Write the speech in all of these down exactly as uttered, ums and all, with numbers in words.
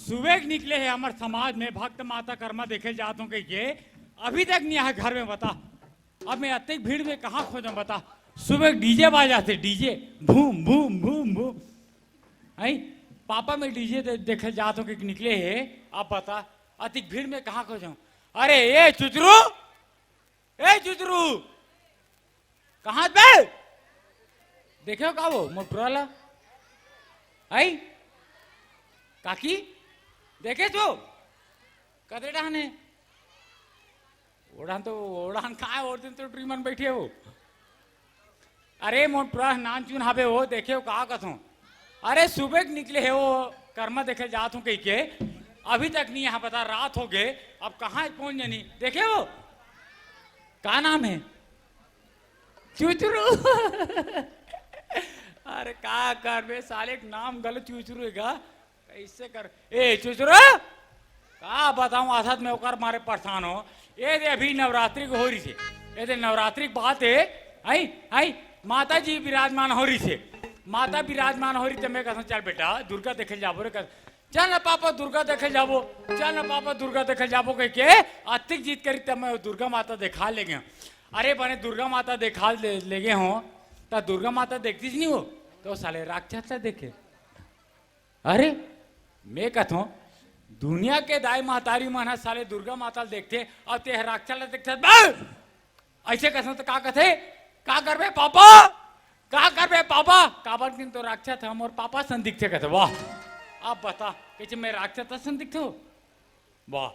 सुबह के निकले हे हमर समाज में भक्त माता कर्मा देखे जात हों कहिके, अभी तक नहीं आए घर में, बता। अब मैं अतेक भीड़ में कहाँ खोजों, बता। सुबह डीजे बाजा थे, डीजे, भूम भूम भूम भूम। आई, पापा मैं डीजे दे, देखे जात हों कहिके निकले हे। अब बता, अतिक भीड़ में कहाँ खोजों? अरे ए चुचरू, ए चुचरू, कहाँ बे? देखे हो का वो मोटरवाला? आई, काकी, देखे तो कदे डहान हे? ओढ़ान तो, ओढ़ान का है, और दिन तो ट्री मन बैठे हो। अरे मोर टुरा नान चुन हावे हो, देखे हो का कथों? अरे सुबह के निकले हे वो, कर्मा देखे जात हों कहिके, अभी तक नहीं यहाँ पता, रात हो गए। अब कहाँ है, कौन जानी। देखे हो का नाम है? चुचरू। अरे का करबे साले, एक नाम गलत चुचरू है का? कैसे कर, ए चुचरू, का बताऊं, आसत में ओकर मारे परेशान हो। ये दे अभी नवरात्रि के हो रही से, ये दे नवरात्रि के बात है, आई, आई, माता जी विराजमान हो रही से, माता विराजमान हो रही, तो मैं कहता हूँ, "चल बेटा, दुर्गा देखे जाबो रे," कह, "चल ना पापा, दुर्गा देखे जाबो, चल ना पापा, दुर्गा देखे जाबो," कह के अतिक जीत करी, तब मैं दुर्गा माता देखा ले गया। अरे बने दुर्गा माता देखा ले, ले गए हो, तो दुर्गा माता देखती नहीं हो, तो साले राक्षस ला देखे। अरे, मैं कथों, दुनिया के दाई महतारी मन ह साले दुर्गा माता ल देखथे, अउ ते ह राक्षस ल देखथे, बे! अइसे कथों त का कथे? "का करबे पापा? का करबे पापा?" "काबर कि तो राक्षस ह, मोर पापा सन दिखथे," कथे। वाह, अब बता, कइसे मैं राक्षस सन दिखथों? वाह,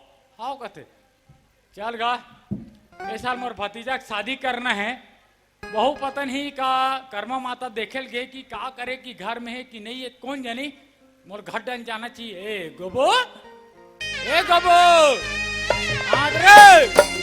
हाव कथे। चल गा, ए साल मोर भतीजा के शादी करना है। बहू पता नहीं का कर्मा माता देखे ल गे कि का करे कि घर में है कि नहीं है, कौन जानी। मोर घर डन जाना चाहिए। ए गोबो, ए गोबो, आग रे।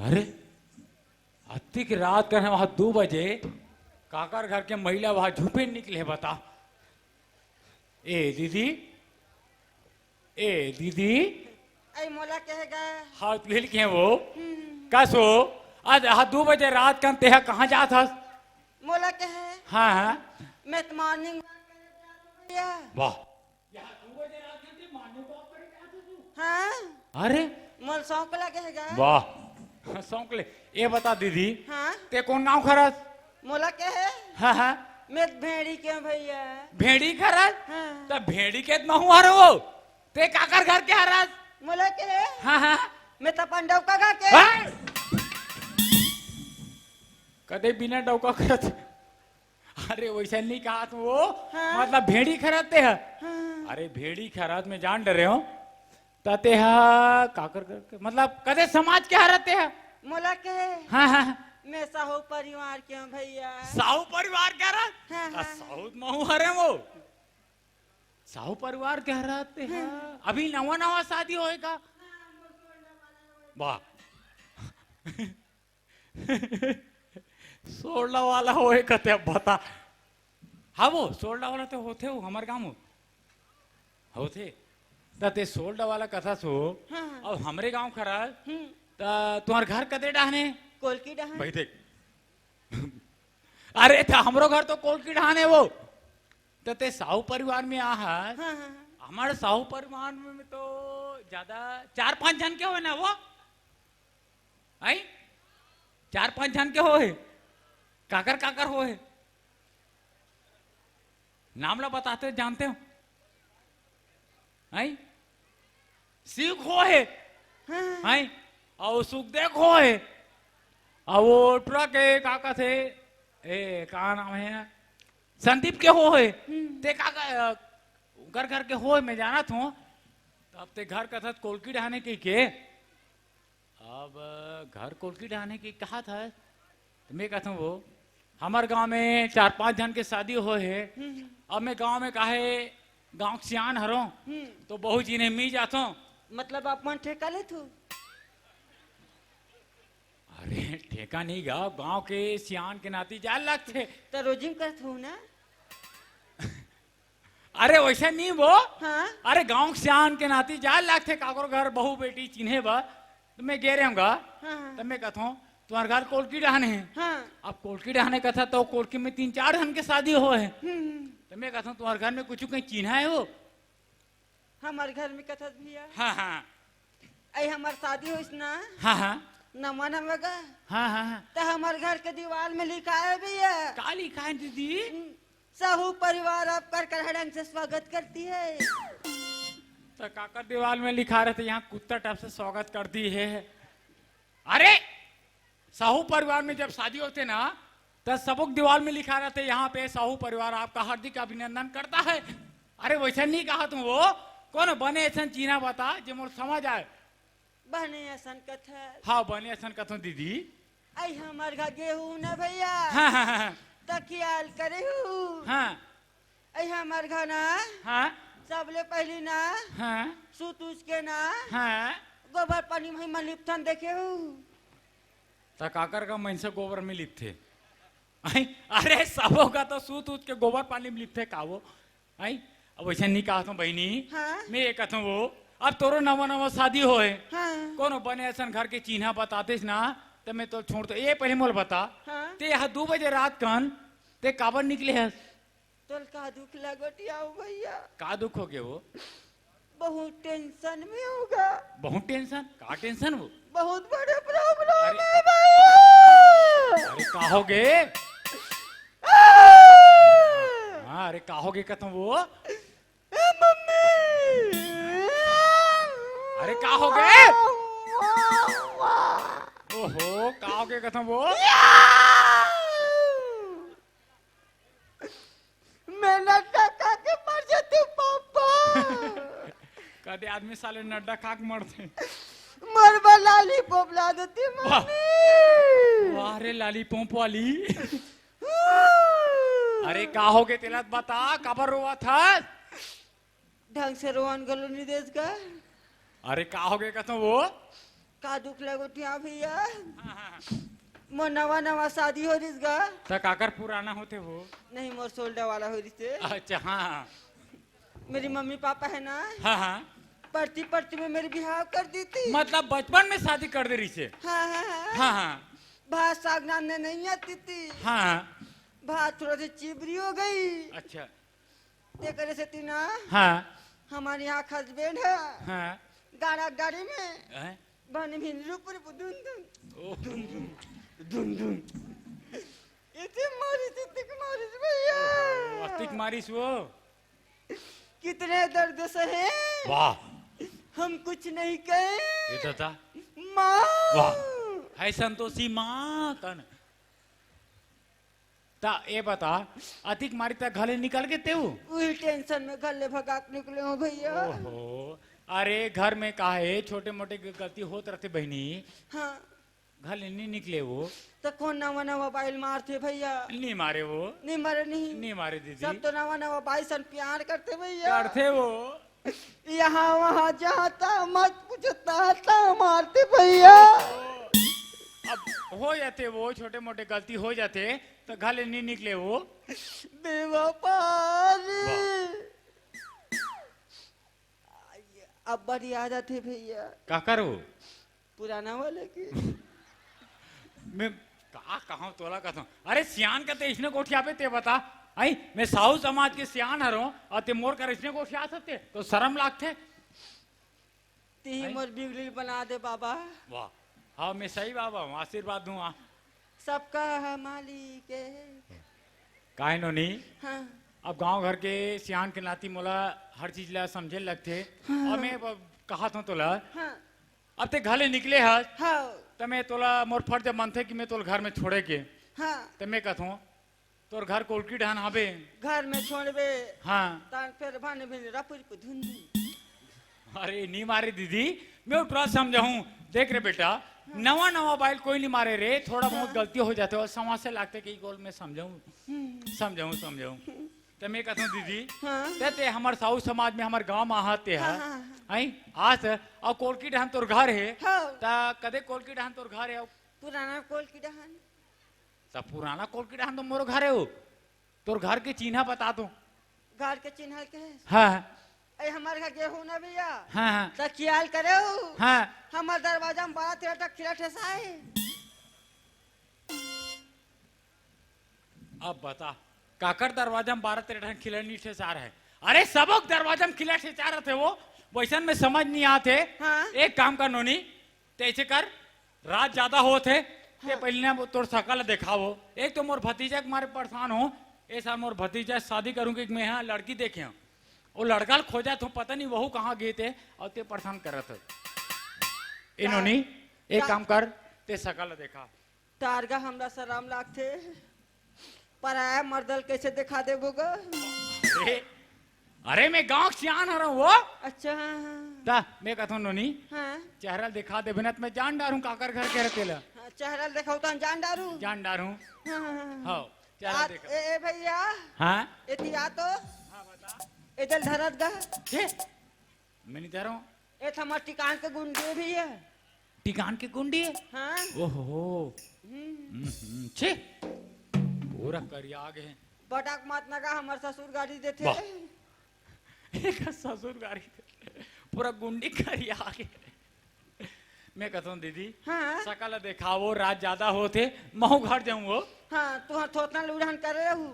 अरे, अतिक रात कर वहां दू बजे काकर घर के महिला वहां झुपे निकले, बता। ए दीदी, ए दीदी। अई मोला कहेगा। हाँ, तुही ल कहे वो। हम्म। कस हो? आज, हाँ, दू बजे रात कन तेहा कहाँ जात हस? मोला कहे। हाँ, हाँ। मैं तो morning walk करे जात हूँ भैया। वाह। यहाँ दू बजे रात कन ते morning walk करे जात हस तू? हाँ। अरे। मोला शौक लगे हे गा। वाह। शौक ले। ए बता दीदी। हाँ। ते कौन गाँव के हरस? मोला कहे। हाँ, हाँ। मैं तो भेड़ी के हूँ भैया। भेड़ी के हरस? हाँ। त भेड़ी के त महूँ हरँव। ते काकर घर के हरस? मोला कहे। हाँ, हाँ। मैं तो अपन डौका घर के। हाँ। कदे बिना डौका करत। अरे, वैसा नहीं कहा तू वो। हाँ। मतलब, भेड़ी के हरस ते ह। हाँ। अरे, भेड़ी के हरस मैं जान डरे हूँ। त ते ह काकर करके, मतलब, कदे समाज के हरस ते ह? मोला के? हाँ, हाँ। मैं साहू परिवार के हूँ भैया। साहू परिवार के हरस? हाँ, त हाँ। साहू त महूँ हरे वो। साहू परिवार के हरस ते ह। हाँ। अभी नवा नवा शादी होए का? वाह। सोलह वाला होए कथे, अब बता। हाँ, वो सोलह वाला तो होथे, वो हमर गाँव होथे। त ते सोलह वाला कथस हो, हाँ, हाँ। अब हमरे गाँव के हरस, हम्म। त तुम्हार घर कते डहान हे? कोलकी डहान। भाई देख। अरे, त हमरो घर तो कोलकी डहान हे वो। त ते साहू परिवार में आहस। हाँ, हाँ, हाँ। हमर साहू परिवार में तो ज्यादा चार पांच झन के होए ना वो। आई? चार पांच झन के होए। काकर काकर होए। नाम ला बताते जानते हो? आई? शिव के होए। हाँ। आई? अउ सुखदेव के होए। अउ वो टुरा के का कथे? ए, का नाम हे? संदीप के होए। हम्म। ते का, का, अ, घर घर के होए, मैं जानत हूँ। तब ते घर कथस कोलकी डहान हे कहिके। अब घर कोलकी डहान हे कहिके कहत हस, त मैं कहत हूँ वो, हमर गांव में चार पांच झन के शादी होय हे। हम्म। अब मैं गांव में काहे, गांव के सियान हरों, हम्म। तो बहुत जिन्हें मिल जाथों। मतलब आप मन ठेका लेथो? अरे, ठेका नहीं गा, गांव के सियान के नाती जाय लगथे। तो रोजिम करत हो ना? अरे, वैसे नहीं वो। हाँ। अरे, गांव के सियान के नाती जाय लगथे, काकरो घर बहू बेटी चिन्हे बर। तो मैं गे रहूंगा। हाँ, हाँ। तो मैं कथों, तुम्हारे घर कोलकी डहान हे। हाँ। अब कोलकी डहान हे कथा, तो कोलकी में तीन चार झन के शादी होय हे। हम्म। तो मैं कथों, तुम्हारे घर में कुछ कहीं चिन्हा हे वो? हमर घर में कथस भैया। हाँ, हाँ। अई हमर शादी होइस ना। हाँ, हाँ। नवा नवा गा। हाँ, हाँ, हाँ। त हमर घर के दीवाल में लिखाय हे भैया। का लिखाय हे दीदी? हम्म, साहू परिवार आपका कर हड़ंग से स्वागत करती है। त काकर दीवाल में लिखाय रथे, यहाँ कुत्ता टाइप से स्वागत करती है? अरे, साहू परिवार में जब शादी होथे ना, त सबो के दीवाल में लिखाय रथे, यहाँ पे साहू परिवार आपका हार्दिक अभिनंदन करता है। अरे, वैसे नहीं कहा तुम वो, कोनो बने अइसन चिन्हा बता, जे मोर समझ आय। बने अइसन कथस। हाँ, बने अइसन कथों दीदी। अई हमर घर गे हू ना भैया। हाँ, हाँ, हाँ। त खियाल करे हू। हाँ। अई हमर घर ना। हाँ। सबले पहिली ना। हाँ। सुत उठ के ना। हाँ। गोबर पानी में मैं लिपथन देखे हू। त काकर का मनसे गोबर में लिपथे? अई, अरे, सबो का तो सुत उठ के गोबर पानी में लिपथे का वो? अई, अब वैसे नहीं कहा तुम बहिनी। हाँ। मैं ये कहता हूँ वो, अब तोरो नवा नवा शादी होय। हाँ। कोनो बने अइसन घर के चिन्हा बतातेस ना, त मैं तो छोड़ तो। ये पहले मोला बता, हाँ। ते यहाँ दू बजे रात कन, ते काबर निकले हस? तोल का दुख लगोटियाव भैया? का दुख हो गे वो? बहुत टेंशन में हूँ गा। बहुत टेंशन? का टेंशन वो? बहुत बड़े प्रॉब्लम अरे। हे भैया। अरे, का हो गे? आ! हाँ, अरे, का हो गे कथों वो? ए मम्मी। अरे, का हो गे? ओहो, का हो गे कथों वो? मैं नड्डा खा के मर जाती हूँ, पापा। कदे आदमी साले नड्डा खा के मरथे। मोर बर लॉलीपॉप ला देती, वाह। मम्मी। वाह रे, लॉलीपॉप वाली। अरे, का हो गे तेला बता, काबर रोवत हस? ढंग से रोवन घलो नहीं देस गा। अरे, का हो गे कथों वो? का दुख लगोटियाव भैया? हाँ, हाँ। मोर नवा नवा शादी हो रिस गा। त काकर पुराना होथे वो? नहीं, मोर सोल्डा वाला हो रिस हे। अच्छा, हाँ, हाँ। मेरी मम्मी पापा हे ना, हाँ, हाँ। पढ़ती पढ़ती में मेरी बिहाव कर दी थी। मतलब बचपन में शादी कर दे रिस हे? हाँ, हाँ, हाँ। हाँ, हाँ। भात साग रांधने नहीं आती थी। हाँ। भात थोड़ा सी चिबरी हो गई। अच्छा। तेकरे सेती ना, हाँ। हमर यहाँ हस्बैंड हे, हाँ। गाड़ा गाड़ी में हैं? बन भिन रूप रूप धुन धुन। ओह। धुन धुन। धुन धुन। इतनी मारिस, इतनी मारिस भैया। ओहो, अतिक मारिस वो। कितने दर्द सहे। वाह। हम कुछ नहीं कहे। ये तो था। माँ। वाह। हाय संतोषी माँ तन। त ए बता, अतिक मारी त घर ले निकल गे तेहू? उही टेंशन में घर ले भगा के निकले हूँ भैया। ओहो, अरे घर में का हे, छोटे मोटे ग-, गलती होत रथे बहिनी। हाँ। घर ले नहीं निकले वो। त कोन नवा नवा बाई ल मारथे भैया? नहीं मारे वो। नहीं मारे नहीं। नहीं मारे दीदी। सब तो नवा नवा बाई सन प्यार करथे भैया। करथे वो। यहाँ वहाँ जहाँ तहाँ मत पूछो, तहाँ तहाँ मारथे भैया। अब हो जाथे वो, छोटे मोटे गलती हो जाथे, त घर ले नहीं निकले वो। बेवफा रे। वाह। अब बड़ी याद आथे भैया। काकर वो? पुराना वाला के। मैं का कहूँ तोला कहूँ। अरे सियान का ते इसने गोठियाबे ते बता। आई, मैं साहू समाज के सियान हरों अउ ते मोर कर इसने गोठियाथस ते, तो शरम लागथे। तिही आई? मोर बिगड़ी बना दे बाबा। वाह, हाँ, मैं सही बाबा हूँ, आशीर्वाद दूँ, हाँ। सबका है मालिक है। काहे नोनी? हाँ। अब गांव घर के सियान के नाती मोला हर चीज ला समझे लगथे। हाँ। अब मैं ब-, कहत हूँ तोला, हाँ। अब ते घर ले निकले हस, हाँ। त मैं तोला, मोर फर्ज बनथे कि मैं तोला घर में छोड़े के। हाँ। त मैं कहत हूँ, तोर घर कोलकी डहन हवे। घर में छोड़बे। हाँ। तान फेर भाने भिन रपुरी पे धुन धुन। अरे, नी मारे दीदी, मैं उठवा समझाहूँ। देख रे बेटा, नवा नवा बाइल कोई नहीं मारे रे, थोड़ा बहुत हाँ। गलती हो जाथे, अउ समझ से लागथे कि गोल में समझाऊं, हम्म। समझाऊं, समझाऊं। त मैं कहता हूँ दीदी, हाँ। ते, ते हमर साहू समाज में हमर गांव में आहत ते हाँ, हा। हाँ, हाँ। हैं? आस, अउ कोलकी डहन तोर घर हे। हाँ। त कदे कोलकी डहन तोर घर हे? पुराना कोलकी डहन। त पुराना कोलकी डहन तो मोर घर हे वो। तोर घर के चिन्हा बता दो। घर के चिन्हा के? हाँ। ए, हमर घर गेहूं ना भैया। हाँ, हाँ। त खियाल करे हो। हाँ। हमर दरवाजा में बारह तेरह ठक खिला ठेसा हे। अब बता, काकर दरवाजा में बारह तेरह ठन खिला नइ ठेसार हे? अरे, सबो के दरवाजा में खिला ठेसार रथे वो, वइसन में समझ नइ आत हे। हाँ। एक काम कर नोनी, ते अइसे कर, रात जादा होत हे, ते हाँ। पहिले ना तोर सकल देखावो। एक तो मोर भतीजा के मारे परेशान हो, ए साल मोर भतीजा शादी करूंगी कि मैं हा लड़की देखे हूँ, वो लड़का ल खोजत हूँ, पता नहीं वहू कहाँ गे ते, अउ ते परेशान करत हो। ए का-, नोनी, एक का-, काम कर, ते सकल देखा। तारगा हमरा शरम लागथे, पराया मर्द ल कइसे देखा देबो ग? अरे, अरे, मैं गांव के सियान हरंव वो। अच्छा, हाँ, हाँ। त मैं कहथंव नोनी, हाँ। चेहरा ल देखा देबे ना त मैं जान डारहूं काकर घर के रहे तेला। हाँ, चेहरा ल देखाहू त जान डारहूं। जान डारहूं। हाँ, हाँ, हाँ। हाँ, चेहरा ल देखा। ए, ए भैया। हाँ? एती आ तो। हाँ, बता। ए दे ल धरत गा। के? मैं नइ धरंव। ए त हमर टिकान के गुंडी भी हे। टिकान के गुंडी हे? हाँ। ओहो। हम्म। हम्म, हम्म, छी। पूरा करिया गे हे। बटक मत नगा, हमर ससुर गारी देथे। वाह। एक ससुर गारी देथे। पूरा गुंडी करिया गे हे। मैं कहथंव दीदी, हाँ। सकल देखावो, रात जादा होत हे, महूं घर जाहूं वो। हाँ, तुंहर थोथना लुढ़न करे रहू।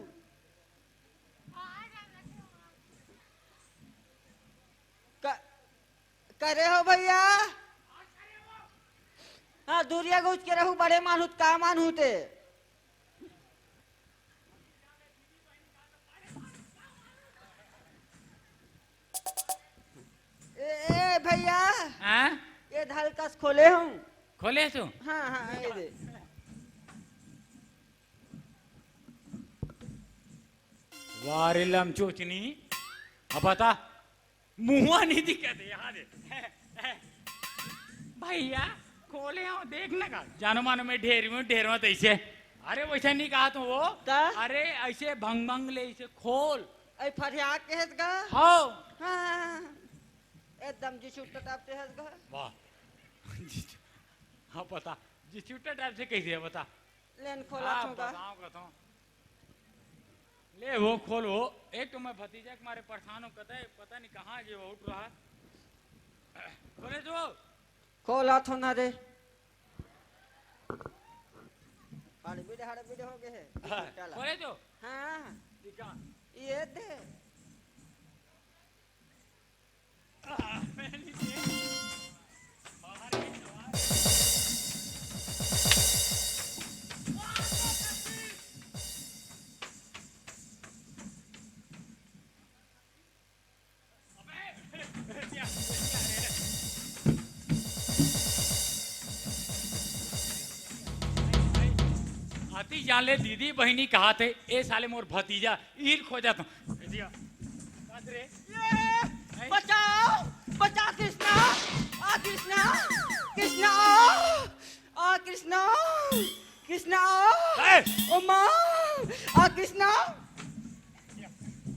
क-, करे हो भैया? हाँ, दूरिया घुच के रहू, बड़े मानहूं त का मानहूं ते। ए, ए भैया, हाँ? ए धलकस खोले हूं। खोले तू? हाँ, हाँ, ए दे। वाह रे लमचोचनी, अब बता, मुंहवा नइ दिखत हे, यहाँ दे। भैया, खोले हंव, देख ना का, जानो मानो मैं ढेरवा, ढेरवा तइसे। अरे, वइसे नइ कहत हंव वो। त? अरे, अइसे भंग भंग ले, अइसे खोल। अइ फरिया के हेत गा? हव। हाँ, एकदम जिसुट्टा टाप से हेत गा। वाह। हाँ, बता, जिसुट्टा टाप से कइसे हे, बता। लेन खोला हाँ, थों गा। बताओ, कहता हूँ। ले वो खोल वो। एक तो मैं भतीजा के मारे परेशान हूँ, कतई पता नहीं कहाँ गे वो उठ रहा। खोले तो। खोला थों ना रे। हड़बिड़ हड़बिड़ हो गे हे। हाँ, चला। खोले तो। हाँ। ठीक है। ये दे। अति जान ले दीदी बहिनी कहाथे, ए साले मोर भतीजा, ईर खोजत हूँ। भतीजा। बात रे। ये, बचाओ, बचा कृष्णा, आ कृष्णा, कृष्णा, आ कृष्णा, कृष्णा, ए! ओ माँ, आ कृष्णा।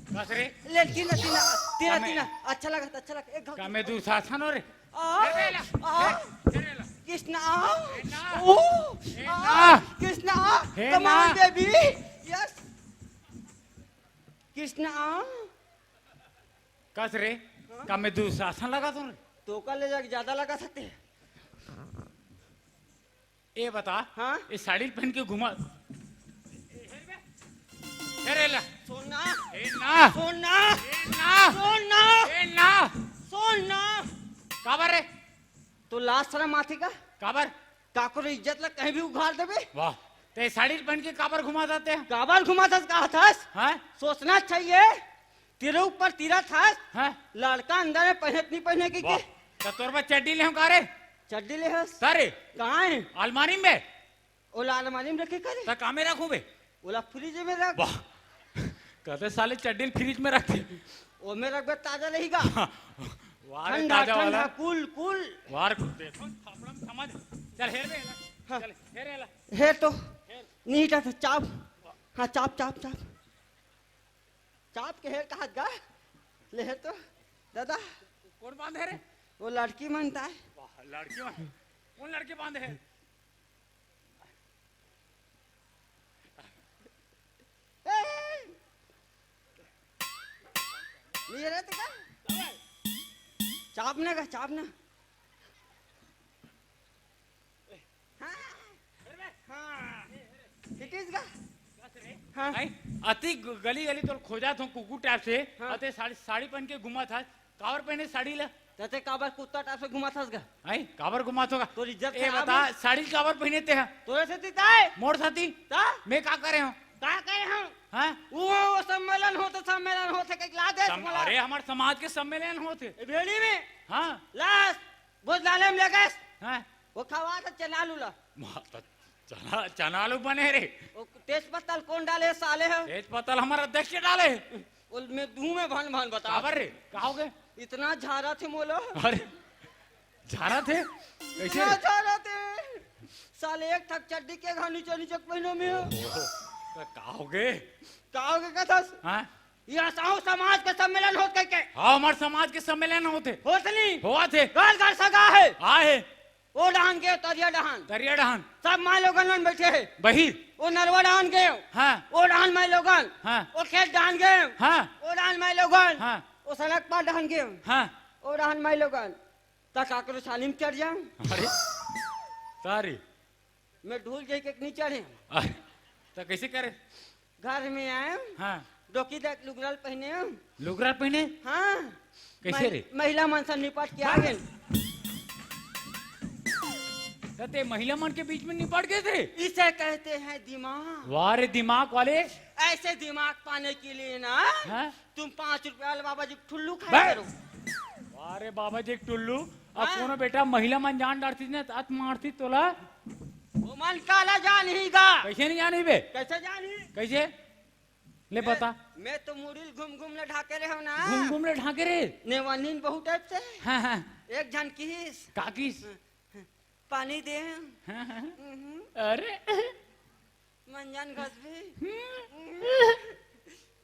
कस रे? ले, तीना, तीना, तीना, का मैं तीना। अच्छा लगा, अच्छा लगा। एक घाव का मैं दुशासन हो रे? आ, अरे ला, आ, अरे, अरे ला। कृष्णा, आ, ए ना। ओ, ए आ, ना। कृष्णा, आ, ए come on, ना। Baby। Yes। कृष्णा, आ। कस रे? हाँ? का मैं दुशासन लगा तों रे? तो का ले जाके ज्यादा लगा सकते हैं। ए बता, हाँ? ए साड़ी पहन के घूमा। ए रे ला। सोना। ए ना। सोना। ए ना। सोना। ए ना। सोना। काबर रे? तो लाज शरम आथे का? काबर? काकरो इज्जत ला कहीं भी उघार देबे? वाह। ते साड़ी पहन के काबर घुमा जाते हैं? काबर घुमा जाते कहा था? हाँ? सोचना चाहिए। तेरे ऊपर तीरथ हस। हाँ। लड़का अंदर में पहने कि नहीं पहने कि वाह। के? त तोर बर चड्डी ले हूँ का रे? चड्डी ले हस? का रे? कहाँ है? अलमारी में। ओला अलमारी में रखे का रे? त का में रखूं बे? ओला फ्रिज में रख। वाह। कहते साले चड्डी ल फ्रिज में रखते। ओ में रखबे ताजा रहेगा। वाह रे, ठंडा, ताजा ठंडा, वाला। कूल, कूल। वाह रे, देखो, फाफड़ा में समझ। चल, हेर बे, ला। हाँ। चल, हेर, ला। हेर तो। हेर। नीटा से चाप। हाँ, चाप, चाप, चाप। चाप के हेर कहा गा? ले हेर तो। दादा। कौन बांधे रे? वो लड़की मानता है। वाह, लड़की मान-, कौन लड़की बांधे है? ए! मेरा तो का? चाप ना का, चाप ना। हाँ। हाँ। It is का? हाँ। आई, अति ग-, गली गली तोल खोजा थो कुकुर टाइप से, हाँ। अते साड़ी, साड़ी पहन के घुमा था, कावर पहने साड़ी ला? तते काबर कुत्ता टाइप से घुमा था का? आई, काबर घुमा थो का? तोर इज्जत ए, खराब बता, है। साड़ी काबर पहने ते हा? तोरे से ती ताय? मोर साथी? ता? मैं का करे हूँ? का करे हूँ? हाँ? वो, वो सम्मेलन होते, सम्मेलन होते, कहीं ला दे सम-, तुम्हारा। अरे, हमार समाज के सम्मेलन होते। ए, भेड़ी में? हाँ। लाश, भोजनालय में लेगस। हाँ। वो खवा था चना आलू ला। मा-, त-, चना, चना आलू बने रे। वो तेज पत्ता ल कौन डाले साले हो? तेज पत्ता ल हमार अध्यक्ष डाले। वो मैं दूं में भन भन बता। काबर रे? का हो गए? इतना झारा थे मोला। अरे, झारा थे? कैसे इतना रे? झारा थे। साले एक ठक चड्डी के घा नीचे नीचे पहिनो में हो। ओहो, त का हो गए? का हो गए कथस? हाँ? ये असाऊ समाज के सम्मेलन होत कह के। हाँ, हमार समाज के सम्मेलन होत हे। होत नहीं? होत हे। घर घर सगा है। हाँ हे। ओ डहान गए, तरिया डहान। तरिया डहान। सब माय लोगन मन बैठे हे। बही। ओ नरवा डहान गए। हाँ। ओ डहान माय लोगन। हाँ। ओ खेत डहान गए। हाँ। ओ डहान माय लोगन। हाँ। ओ सड़क पार डहान गए। हाँ। ओ डहान माय लोगन। त काकरो छानी में चढ़ जाऊं। अरे, sorry। मैं ढूल जाई के नहीं चढ़े। अरे, त कैसे करे? घर में आए। हाँ। डोकी देख लुगरा ल पहिने। लुगरा पहिने? हाँ। कैसे महि-, रे? महिला मन से निपट के आ गए। त ते महिला मन के बीच में निपट गए थे? इसे कहते हैं दिमाग। वाह रे दिमाग वाले। ऐसे दिमाग पाने के लिए ना हाँ? तुम पाँच रुपया वाले बाबा जी को ठुल्लू खाया बे! करो। वाह रे बाबा जी के टुल्लू। अब हाँ? कोनो बेटा महिला मन जान डारती ना, त अत मारती तोला। वो मन काला जान ही गा। कैसे नहीं जान ही बे? कैसे जान ही? कैसे? ले मैं, बता। मैं तो मुड़ी ल घूम घूम ले ढाके रहे हो ना। घूम घूम ले ढाके रे? नेवानीन बहुत टाइप से। हाँ, हाँ। एक झन किहिस। का किहिस? पानी दे। हाँ, हाँ। हम्म। अरे। मंजन घस भी। हम्म।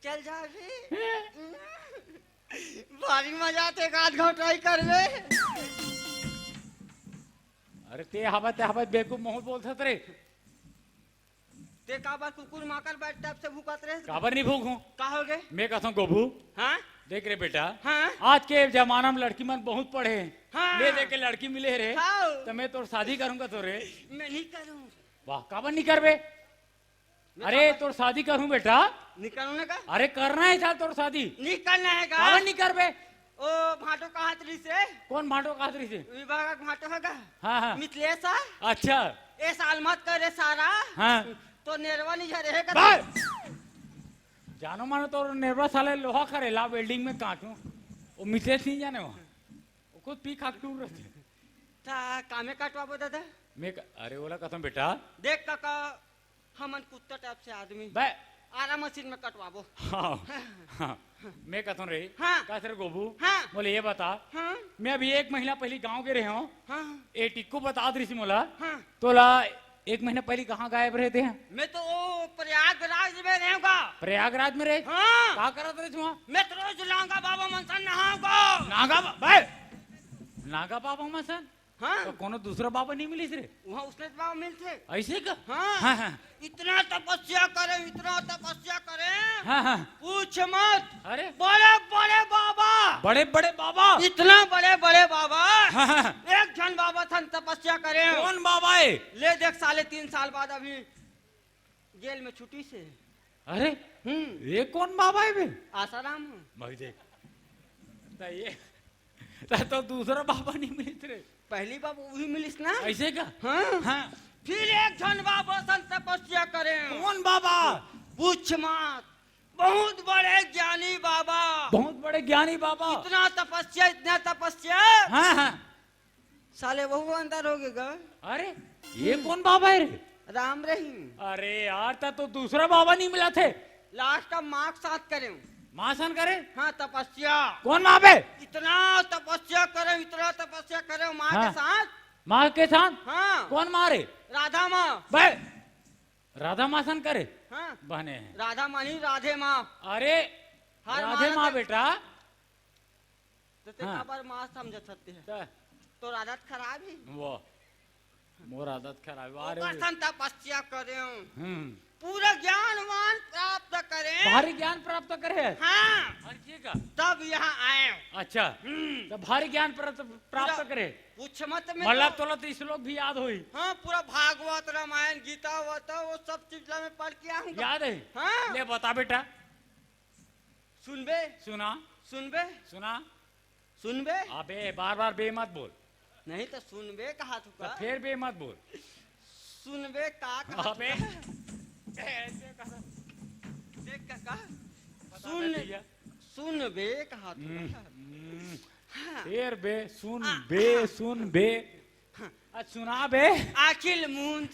चल जा भी। हम्म। भारी मजा आथे, एक आध घाव try करबे। अरे ते हवा, ते हवा बेवकूफ माहौल बोलथस रे। ते काबर कुकुर माकर बैठ टाइप से भूकत रहे? काबर नहीं भूकूं? का हो गए? मैं कहता हूँ गोबू। हाँ? देख रे बेटा, हाँ? आज के जमाना में लड़की मन बहुत पढ़े हैं। हाँ। ले दे के लड़की मिले रे। हाँ। तो मैं तोर शादी करूंगा तो रे। मैं नहीं करूं। वाह, काबर नहीं करबे? मैं अरे, काबर तोर शादी करूं बेटा। नहीं करूं ना का? अरे, करना है था तोर शादी। नहीं करना है का? काबर नहीं करबे? ओ भाटो कहत रहिस हे। कौन भाटो कहत रहिस हे? विभाग भाटो हे का? हाँ, हाँ। मिथलेश हा? अच्छा। ए साल मत करे सारा। हाँ। तो नेरवा नहीं झरे हे का? बस। जानो मानो तो नेरवा साले लोहा खरे ला welding में काटू। वो मिथलेश नहीं जाने वहाँ। वो खुद पी खा के टूर रहते। ता कामे कटवाबो दादा? मैं क-, अरे ओला कथम बेटा। देख काका, हमन कुत्ता टाइप से आदमी। बे। आरा मशीन में कटवाबो। हाँ, हाँ। मैं कथन रे। हाँ। का सर गोबू? हाँ। बोले ये बता। हाँ। मैं अभी एक महीना पहले गांव के रहे हूँ। हाँ। ए टिक्को बता दे मोला। हाँ। तोला एक महीना पहले कहाँ गायब रहते हैं? मैं तो वो प्रयागराज में रहूंगा। प्रयागराज में रहे? हाँ। का करत रहे वहाँ? मैं तो रोज नागा बाबा मन सन नहाऊंगा। नागा बा-, बे! नागा बाबा मन सन? हाँ। तो कोनो दूसरा बाबा नहीं मिलिस रे? वहाँ उसने बाबा मिलते। ऐसे का? हाँ। हाँ, हाँ। इतना तपस्या करे, इतना तपस्या करे। हाँ, हाँ। पूछ मत। अरे। बड़े बड़े बाबा। बड़े बड़े बाबा। इतना बड़े बड़े बाबा। हाँ, हाँ। एक झन बाबा थन तपस्या करे। कौन बाबा है? ले देख, साले तीन साल बाद अभी जेल में छुट्टी से। अरे, हम्म। ये कौन बाबा है बे? आसाराम। भाई देख। त ये, त तो दूसरा बाबा नहीं मिलिस रे। पहली बाबा वही मिलिस ना। ऐसे का? हाँ। हाँ। फिर एक झन बाबा सन तपस्या करे। कौन बाबा? पूछ मत। बहुत बड़े ज्ञानी बाबा। बहुत बड़े ज्ञानी बाबा। इतना तपस्या, इतना तपस्या। हाँ, हाँ। साले वहू अंदर हो गे गा। अरे, ये हम्म। कौन बाबा है रे? राम रहीम। अरे यार, त तो दूसरा बाबा नहीं मिला थे। Last का माँ के साथ करे। माँ सन करे? हाँ, तपस्या। कौन माँ बे? इतना तपस्या करे, इतना तपस्या करे माँ हाँ। के साथ। माँ के सन? हाँ। कोन माँ रे? राधा माँ। बे, राधा माँ सन करे? हाँ। बने हे। राधा माँ नहीं, राधे माँ। अरे, हर राधे माँ माँ ला बेटा। तो ते हाँ। काबर माँ समझत हते हे? त? तोर आदत खराब हे। वो, मोर आदत खराब हे। अरे ओकर सन तपस्या करेंव। हम्म। पूरा ज्ञान वान प्राप्त करेंव। भारी ज्ञान प्राप्त करे हे? हाँ। अरे, ये का? तब यहाँ आएंव। अच्छा। हम्म। तब भारी ज्ञान प्राप्त, प्राप्त पूरा करे? पूछ मत मैं मतलब तो। तोला तो श्लोक भी याद होही। हाँ, पूरा भागवत, रामायण, गीता, वता, वो सब चीज ला मैं पढ़ के आऊंगा। याद हे? हाँ। ले बता बेटा। सुनबे? सुना। सुनबे? सुना। सुनबे? अबे, बार-बार बे मत बोल। नहीं तो सुनबे कहा तू तो का? फिर बे मत बोल। सुनबे का कहा तू अबे। का? ऐसे कहा। देख का, का? बता सुन, दे भैया। सुनबे कहा तू हम्म, का? हम्म। हाँ। फिर बे, सुन आ, बे, हाँ। सुन बे। हाँ। आ, सुना बे। आखिल मुंद।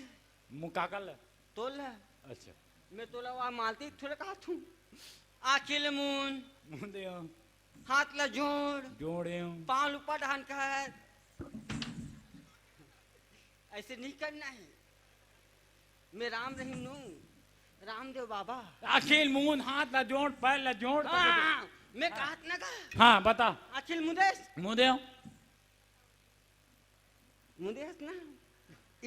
मुका कर ले। तोला। अच्छा। मैं तोला वहाँ मालती थोड़े कहा तू। आखिल मुंद। मुंदे हो। हाथ ला जोड़। जोड़े हो। पाँव ऊपर ढान कर। ऐसे नहीं करना है। मैं राम रहीम नू, रामदेव बाबा। आखिल मुंद, हाथ ला जोड़, पैर ला जोड़। हाँ, हाँ, मैं हाँ। कहत ना का। हाँ, बता। आखिल मुंदेस। मुंदे हो। मुंदेस ना।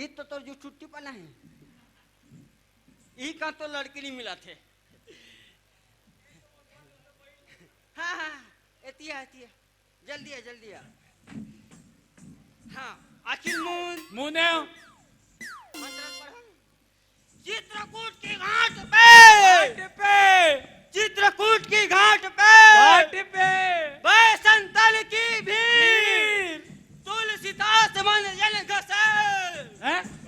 ई तो तोर जो छुट्टी पना है। ई का तो लड़की नहीं मिला थे। हाँ, हाँ, एतिया, एतिया। जल्दी आ, जल्दी आ। हाँ, आखिल मुंद। मुंदे हो। मंत्र पढ़ो। चित्रकूट की घाट पे। घाट पे। चित्रकूट की घाट पे। घाट पे। बैसंतल की भीड़। भीड़। तुलसीदास मन जन घसे। हैं?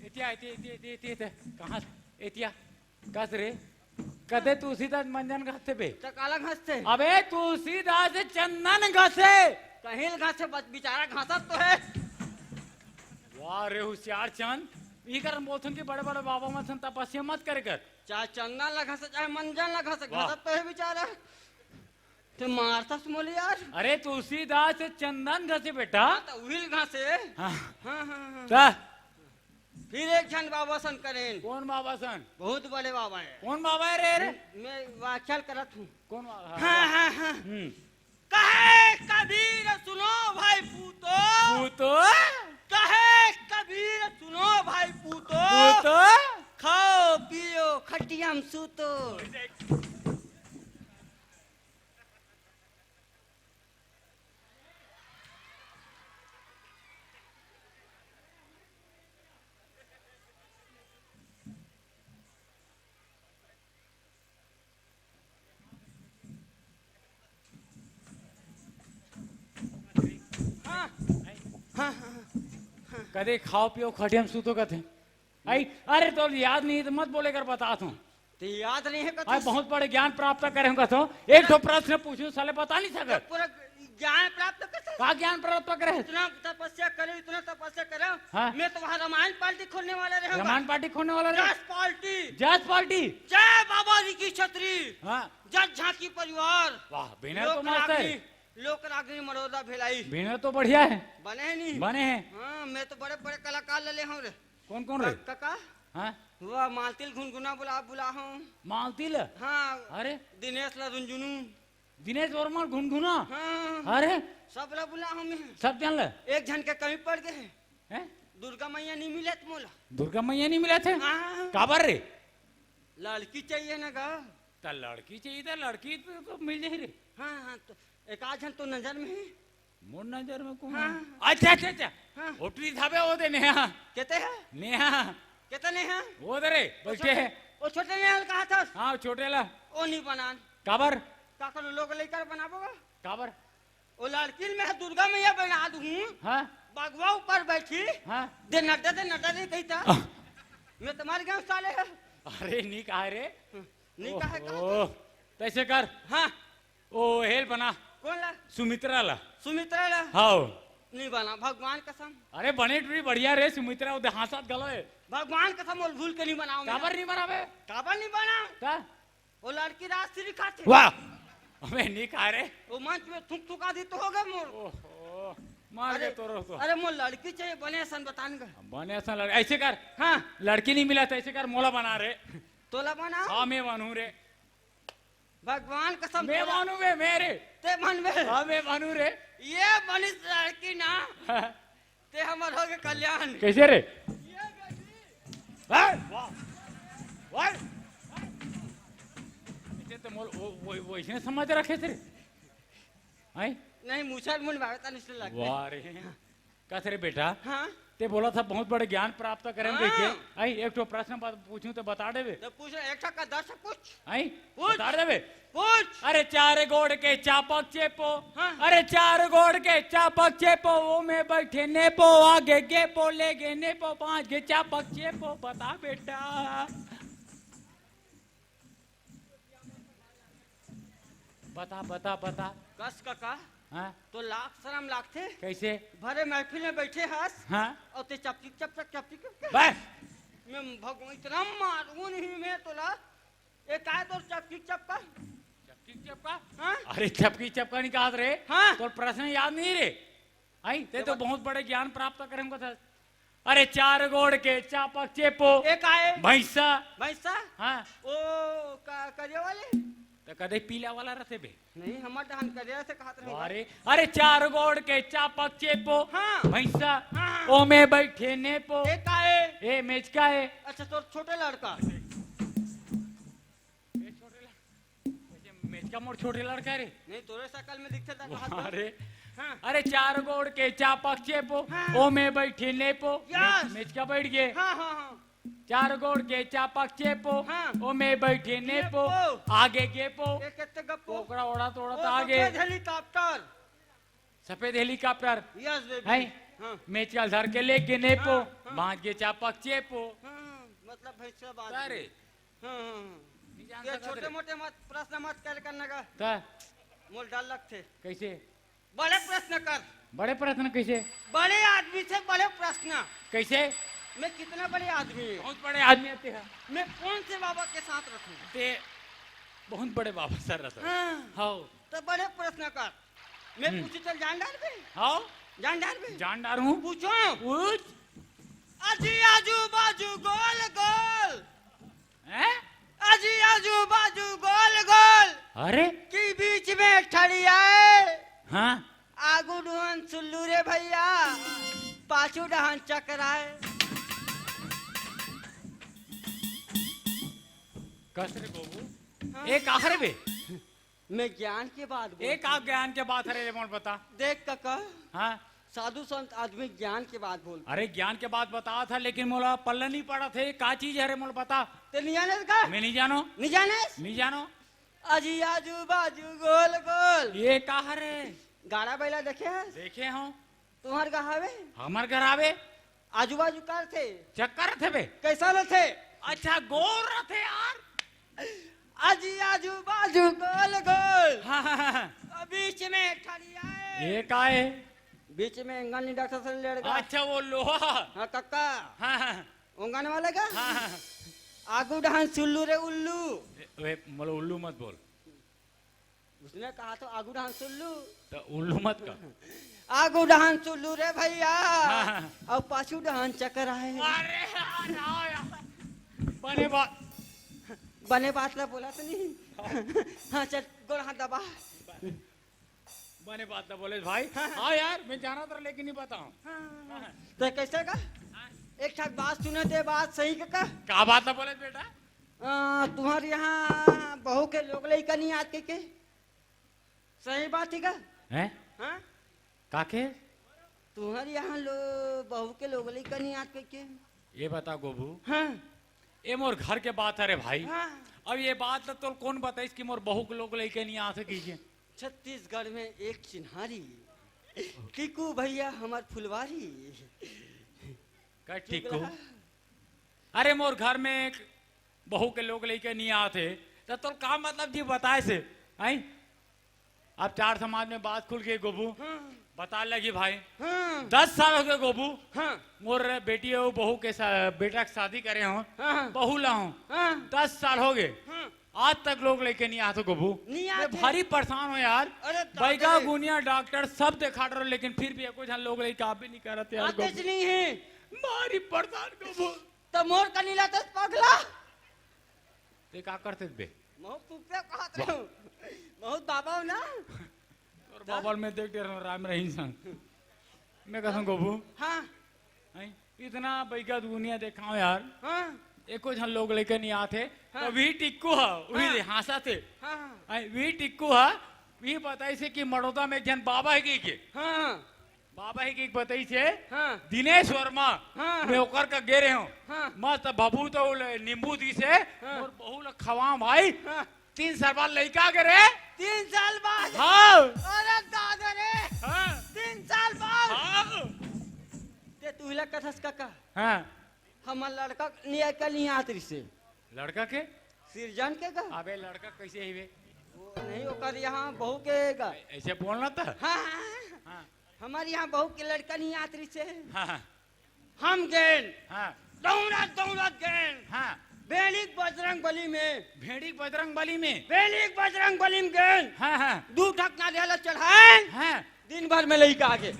एतिया, एतिया, एतिया, एतिया, एतिया, एतिया। कहाँ? एतिया। कस रे? कदे तुलसीदास मन जन घसथे बे? त काला घसथे? अबे तुलसीदास चंदन घसे। कहीं घसे, बस बेचारा घसत तो है। वाह रे होशियार चंद, ई कारण बोलथन कि बड़े-बड़े बाबा मन सन तपस्या मत करे कर। चाहे चंदन ला घसे, चाहे मंजन ला घसे, वाह। घसत तो है बेचारा। ते मारथस मोला यार। अरे तुलसीदास चंदन घसे बेटा। हाँ, तो उहिल घसे। हाँ। हाँ, हाँ, हाँ। त? फिर एक झन बाबा सन करेन। कौन बाबा सन? बहुत बड़े बाबा है। कौन बाबा है रे, रे? मैं, मैं व्याख्यान करत हूँ। कौन बाबा? हाँ, हाँ, हाँ। हम्म। कहे कबीर सुनो भाई पूतो। पूतो? कहे कबीर सुनो भाई पूतो। पूतो? खाओ पियो खटिया में सूतो। हाँ। हाँ, हाँ, हाँ। कदे खाओ पियो खटिया में सूतो कथे। आई, अरे तो याद नहीं तो मत बोले कर बतात हूँ। ते याद नहीं है कथे? आई बहुत बड़े ज्ञान प्राप्त करे हूँ कथो। एक ठो प्रश्न पूछूं साले बता नहीं सकत। पूरा ज्ञान प्राप्त कर सकत। का ज्ञान प्राप्त करे? इतना तपस्या करे, इतना तपस्या करे। हाँ। मैं तो वहाँ रामायण पार्टी खोलने वाला रहूंगा। रामायण पार्टी खोलने वाला रहे? जस पार्टी। जस पार्टी। जय बाबा जी की छतरी। हाँ। जस झांकी परिवार। वाह, बिना तो लोक मस्त है। रागनी, लोक रागनी मरोदा भिलाई। बिना तो बढ़िया है। बने हैं नहीं? बने हैं। हाँ, मैं तो बड़े बड़े कलाकार ले ले हूँ रे। कौन कौन रे? क-, कका? हाँ? वो मालतिल घुनघुना बुला, बुला हूँ। मालतिल? हाँ। अरे? दिनेश ला रुंझुनू। दिनेश वर्मा घुनघुना? हाँ। अरे? सब ला बुला हूँ मैं। सब जन ला? एक झन के कमी पड़ गए है। हैं? दुर्गा मैया नहीं मिलत मोला। दुर्गा मैया नहीं मिलत हे? हाँ। काबर रे? लड़की चाहिए ना गा। त लड़की चाहिए त लड़की तो, तो मिल जाही रे। हाँ, हाँ, तो एक आध झन तो नजर में है। मोर नजर में कौन हाँ। है? अच्छा, अच्छा, अच्छा। हाँ। होटली धाबे वो दे नेहा। कहते हैं? नेहा। कहते नेहा? वो दे रे, वो बैठे छोटे, है। वो छोटे नेहा कहा था? हाँ, छोटे ला। वो नहीं बनान। काबर? का करो, लोग लेकर बनाबोगा? काबर? वो लड़किन में दुर्गा मैया बना दूँ। हाँ। बगवा ऊपर बैठी। हाँ। दे नड्डा, दे नड्डा, दे कही था। आह। मैं तुम्हारे गाँव साले है। अरे, नहीं कहा रे। हाँ, नहीं कहा, कहा ओहो, तो। तैसे कर। हाँ। ओ, हेल बना। कौन ला? सुमित्रा ला। सुमित्रा ला? हाँ। नहीं बना, भगवान कसम। अरे बने टूरी बढ़िया रे सुमित्रा, ओदे हांसत घलो हे। भगवान कसम, मोला भूल के नहीं बनाओ। काबर नहीं बनावे? काबर नहीं बनाओ? का? वो लड़की राजश्री खाथे। वाह। अबे नहीं खा रे। वो मंच में थुक थुका दी तो होगा मोर। ओहो, मार अरे, के तोरो तो। अरे मोर लड़की चाहिए, बने असन बतान का। बने असन लड़-, ऐसे कर। हाँ। लड़की नहीं मिला तो ऐसे कर, मोला बना रे। तोला बना? हाँ, मैं बनूं रे। भगवान कसम मैं तोला। मानू बे, मैं रे। ते मन बे। हाँ, मैं मानू रे। ये बनिस लड़की ना, ते हमर हो गए कल्याण। कैसे रे? ये बेटी। वाह, वाह, वाह। ऐसे तो मोल, वो, वो, वो इसने समझ रखे थे। हैं? नहीं, मुसर मुन भागता नहीं लग। वाह रे। कस रे बेटा? हाँ? ते बोला था बहुत बड़े ज्ञान प्राप्त करें हाँ। देखे। आई एक ठो प्रश्न बात पूछूं तो बता देबे? तो पूछ, एक ठो का दस पूछ। आई पूछ। बता देबे? पूछ। अरे चार गोड़ के चापक चेपो। हाँ। अरे चार गोड़ के चापक चेपो, वो में बैठे नेपो, आगे गेपो, ले गे नेपो, पांच गे चापक चेपो। बता बेटा। बता, बता, बता। कस कका, हाँ? तो लाख शरम लागथे। कैसे? भरे महफिल में बैठे हस, हाँ? और ते चपकी चपक, चपकी चपक। बस। मैं भगवान इतना मारूं नहीं मैं तोला। ये काय तोर चपकी चपका? चपकी चपका? हाँ? अरे चपकी चपका नहीं कहा रे। हाँ? तोर प्रश्न याद नहीं रे। आई, ते तो बहुत बड़े ज्ञान प्राप्त करेंगे था। अरे चार गोड़ के चापक चेपो। एक आए। भैंसा। भैंसा? हाँ। ओ, का, करिया वाले? तो कदे पीला वाला रहते बे। नहीं, हमर डहान करिया से कहत रहे। अरे, अरे चार गोड़ के चापक चेपो। हाँ। भैंसा। हाँ। ओ में बैठे नेपो। एक आए। ए मेचका है। अच्छा, तो छोटे लड़का। ए छोटे लड़-, वैसे मेचका मोर छोटे लड़का रे। नहीं, तोरे शकल में दिखते था, कहा था। अरे, हाँ। अरे चार गोड़ के चापक चेपो, हाँ। ओ में बैठे नेपो। यस। मेच-, मेचका बैठ गए। हाँ, हाँ, हाँ। चार गोड़ के चापक चेपो, हाँ। ओ में बैठे नेपो। नेपो। आगे गेपो। ये कितने गप्पो? ओकरा ओढ़ा तो ओढ़ा ओ, तो आगे। सफेद हेलीकॉप्टर। सफेद हेलीकॉप्टर। Yes baby. हैं? हाँ। मेचका धर के लेके नेपो, हाँ, हाँ। बांच के चापक चेपो। हाँ, मतलब भैंसा बांच अरे। के। हाँ, हाँ, हाँ। नहीं जान ये सकत छोटे रे। मोटे मत प्रश्न मत कर करने का। का? मोल डर लगथे। कैसे? बड़े प्रश्न कर। बड़े प्रश्न कैसे? बड़े आदमी से बड़े प्रश्न। कैसे? मैं कितना बड़े आदमी हूँ? बहुत बड़े आदमी आते हैं। मैं कौन से बाबा के साथ रखूँ? ते बहुत बड़े बाबा सर रहता है। हाँ। हाँ। तो बड़े प्रश्न कर। मैं हम्म। पूछूं, चल जान डार बे। हाँ। जान डार बे। जान डार हूँ। पूछो। पूछ। अजी आजू बाजू गोल गोल। हैं? अजी आजू बाजू गोल गोल। अरे? की बीच में ठड़ियाए। हाँ। आगू डहन सुल्लू रे भैया, पाछू डहन चकराए। कस रे बाबू, हाँ। ए काहर बे? मैं ज्ञान के बात बोल ए का ज्ञान के बात हरे रे मोर बता। देख कका, हाँ। साधु संत आदमी ज्ञान के बात बोल। अरे ज्ञान के बात बता था, लेकिन मोला पल्ला नहीं पड़ा थे, का चीज हरे मोला बता। ते नहीं जाने का? मैं नहीं जानो। नहीं जाने? नहीं जानो। अजी आजू बाजू गोल गोल। ये का हरे? गाड़ा बैला देखे हस? देखे हूँ। तुम्हार घर आवे? हमर घर आवे। आजू बाजू का रथे? चक्कर रथे बे। कैसा रथे? अच्छा, गोल रथे यार। अजी आजू बाजू गोल गोल। हाँ, हाँ, हाँ, हाँ। और बीच में ठड़ियाए। ये का है? बीच में एंगल नहीं डॉक्टर से लड़का। अच्छा, वो लोहा। हाँ, कक्का। हाँ, हाँ। ओंगन वाले का? हाँ, हाँ। आगू डहान सुल्लू रे उल्लू। ए, वे, मतलब उल्लू मत बोल। उसने कहा तो आगू डहान सुल्लू। तो उल्लू मत कह। आगू डहान सुल्लू रे भैया। हाँ, हाँ। और पाछू डहान चक्कर आए। अरे यार, आओ यार। बने बात। बने बात ला बोला तो नहीं। हाँ, चल, गोड़ हाथ दबा। बने बात ला बोले भाई। हाँ, हाँ। हाँ यार, मैं जाना था, लेकिन नहीं बताऊँ। हाँ, हाँ, हाँ। तो कैसे का? हाँ। एक ठाक बात सुने थे, बात सही का, का? का बात ला बोले बेटा? आ, तुम्हारे यहाँ बहू के लोग लइका नहीं आत के, के? सही बात है का? हैं? हाँ? का के? तुम्हारे यहाँ लो, बहू के लोग लइका नहीं आत के, के? ये बता गोबू। हाँ। ये मोर घर के बात है रे भाई। हाँ। अब ये बात तो तोल कौन बताइस कि मोर बहू के लोग लइका नहीं आ सकी के? छत्तीसगढ़ में एक चिन्हारी, टीकू भैया हमार फुलवारी। का टीकू? चुगला। अरे मोर घर में एक बहू के लोग लइका नहीं आत हे, तो तोर का मतलब जी बताए से? आई? अब चार समाज में बात खुल गई गोबू। हाँ। बता लगी भाई। हाँ। दस साल हो गए गोबू। हाँ। मोर बेटी अउ बहू के सा-, बेटा के शादी करे हों। हाँ। बहू ला हों। हाँ। दस साल हो गए। हाँ। आज तक लोग लइका नहीं आत हे गोबू। नहीं मैं आत हे। भारी परेशान हों यार। अरे दादा बैगा रे। गुनिया डॉक्टर सब देखा रहो, लेकिन फिर भी एको झन लोग लइका आप भी नहीं करत यार आते गोबू। नहीं हे। भारी परेशान गोबू। त मोर कनी ला तस पगला। ते का करते बे? महू पुप्पे कहत रहूं। महू बाबा हो ना। तोर बाबा मैं देख डरे हों राम रहीम संग। मैं कहत हों गोबू। हाँ। हैं? इतना बैगा दुनिया देखाओ यार। हाँ। एको झन लोग लइका नहीं आत हे। हाँ। तो वी टिक्कू हा, वी हाँ। हाँसत हे। हाँ, हाँ। हैं, वी टिक्कू हा, वी बताइस हे कि मड़ौदा में एक झन बाबा हे कि के। हाँ, हाँ। बाबा हे कि बताइस हे, हाँ। दिनेश वर्मा, हाँ, हाँ। मैं ओकर का गे रहे हों। हाँ। मस्त बबू तो ले-, नींबू दिस हे, हाँ। अउ बहू ला खवाओं भाई। हाँ। तीन साल बाद लइका आ गे रे। तीन साल बाद? हाँ। अरे दादा रे। हाँ। तीन साल बाद? हाँ। ते तुहिला कथस काका। हाँ। हमर लड़का निया के नहीं आत रिसे। लड़का के? सिरजन के का? अबे लड़का कैसे ही बे? वो नहीं, ओकर यहाँ बहू के का? ऐसे बोलना था। हाँ, हाँ, हाँ। हाँ। हमर यहाँ बहू के लड़का नहीं आत रिसे। हाँ, हाँ। हम गेन। हाँ। दौड़त, दौड़त गेन। हाँ। भेड़िक बजरंग बली में। भेड़िक बजरंग बली में? भेड़िक बजरंग बली में गेन। हाँ, हाँ। दू ठक नारियल चढ़ाएन। हाँ। दिन भर में लइका आगे।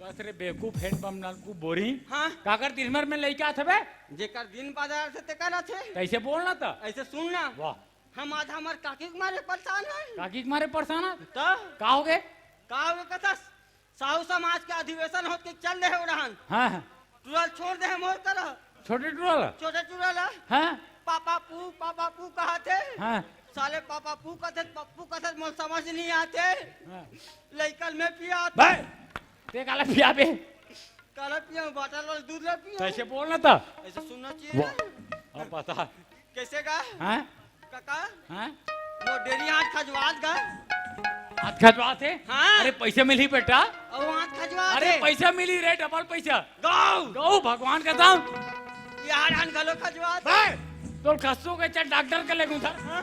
कस रे बेवकूफ, हेड बम नलकू बोरी। हाँ। काकर दिन भर में लइका आत हे बे? जेकर दिन बाजार से तेकर आथे। कैसे बोलना था? ऐसे सुनना। वाह। हम आज हमर काकी के मारे परेशान हन। काकी के मारे परेशान हन? त? का हो गए? का हो गए कथस? साहू समाज के अधिवेशन होत के चल रहे हो रहन। हाँ, हाँ। टुरल छोड़ दे मोर कर। छोटे टुरल? छोटे टुरल। हाँ। पापा पू, पापा पू कहत हे। हाँ। साले पापा पू कहत हे, पप्पू कहत हे, मोर समझ नहीं आते। हाँ। लइकन में पिया आते। भाई, ते काला पिया बे? काला पिया, बाटल वाला दूध ला पिया। कैसे बोलना था? ऐसे सुनना चाहिए वाह। ना। अब बता। कैसे का? हाँ? काका? हाँ? वो डेरी हाथ खजवात का? हाथ खजवात हे? हाँ। अरे पैसे मिली बेटा। अउ हाथ खजवात अरे हे। पैसा मिली रे, डबल पैसा। गौ। गौ भगवान का दाम। यार हाथ घलो खजवात हे। बे, तोर खस्सू के चल डॉक्टर के ले गुंथा। हाँ?